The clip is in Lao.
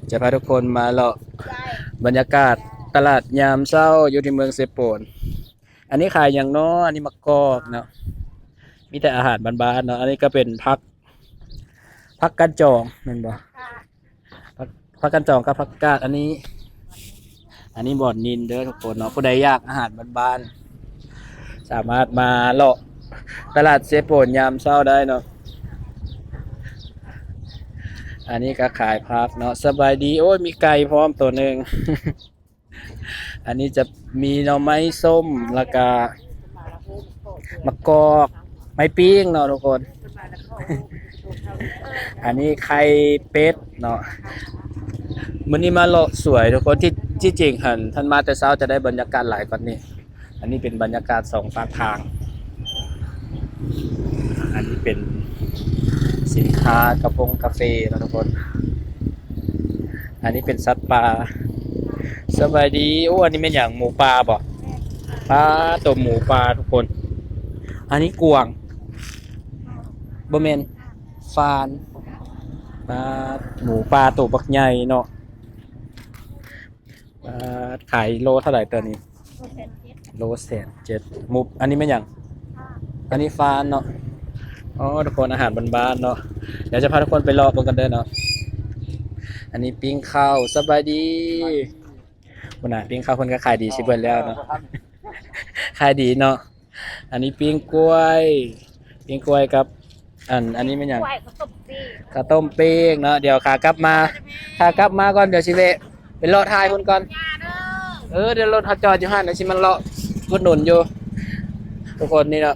ຈະພາທຸກຄົນມາເລາະບັນຍາກາດຕະຫຼາດຍາມເຊົ້າຢູ່ທີ່ເມືອງເຊໂປນ. ອັນນີ້ຂາຍຫຍັງເນາະ? ອັນນີ້ໝາກກອກເນາະ, ມີແຕ່ອາຫານບ້ານໆເນາະ. ອັນນີ້ກໍເປັນຜັກ ຜັກກັນຈອງແມ່ນບໍ່? ຜັກ ຜັກກັນຈອງກັບຜັກກາດ. ອັນນີ້ ອັນນີ້ບ່ອນນິນເດີທຸກຄົນເນາະ, ຜູ້ໃດຢາກອາຫານບ້ານໆ ສາມາດມາເລາະຕະຫຼາດເຊໂປນຍາມເຊົ້າໄດ້ເນາະ. ອັນນີ້ກໍຂາຍຜັກເນາະ. ສະບາຍດີ. ໂອ້ຍ ມີໄກ່ພ້ອມໂຕໜຶ່ງ. ອັນນີ້ຈະມີໜໍ່ໄມ້ສົ້ມ ແລ້ວກະໝາກກອກ ໄມ້ປີ້ງເນາະທຸກຄົນ. ອັນນີ້ໄຂ່ເປັດເນາະ. ມື້ນີ້ມາເລາະສວນທຸກຄົນ. ທີ່ ທີ່ຈິງຫັ້ນ ທ່ານມາແຕ່ເຊົ້າຈະໄດ້ບັນຍາກາດຫຼາຍກວ່ານີ້. ອັນນີ້ເປັນບັນຍາກາດສອງຟາກທາງ. ອັນນີ້ເປັນສິນຄ້າກາຟົງກາເຟເນາະທຸກຄົນ. ອັນນີ້ເປັນສັດປ່າ. ສະບາຍດີ. ໂອ້ ອັນນີ້ແມ່ນຫຍັງ? ໝູປ່າບໍ່? ປາ ໂຕໝູປ່າທຸກຄົນ. ອັນນີ້ກວາງ ບໍ່ແມ່ນ ຟານ. ປາ ໝູປ່າໂຕບັກໃຫຍ່ເນາະ. ປາ ຂາຍໂລເທົ່າໃດຕົວນີ້? ໂລແສນເຈັດ. ໝູ ອັນນີ້ແມ່ນຫຍັງ? ອັນນີ້ຟານເນາະ. ອໍ ທຸກຄົນ ອາຫານບ້ານໆເນາະ. ດຽວຈະພາທຸກຄົນໄປເລາະເບິ່ງກັນເດີເນາະ. ອັນນີ້ປີ້ງເຂົ້າ. ສະບາຍດີ. ພຸ້ນນະ ປີ້ງເຂົ້າເພິ່ນກໍຂາຍດີຊິເບິດແລ້ວເນາະ. ຂາຍດີເນາະ. ອັນນີ້ປີ້ງກ້ວຍ ປີ້ງກ້ວຍກັບ ອັນ ອັນນີ້ແມ່ນຫຍັງ? ກ້ວຍ ເຂົ້າຕົ້ມປີ້ງ ເຂົ້າຕົ້ມປີ້ງເນາະ. ດຽວຂາກັບມາ ຂາກັບມາກ່ອນ ດຽວຊິແວະໄປເລາະຖ່າຍພຸ້ນກ່ອນ. ເອີ ດຽວລົດເຮົາຈອດຢູ່ຫັ້ນ ດຽວຊິມາເລາະອຸດໜູນຢູ່ ທຸກຄົນ. ນີ້ເນາະ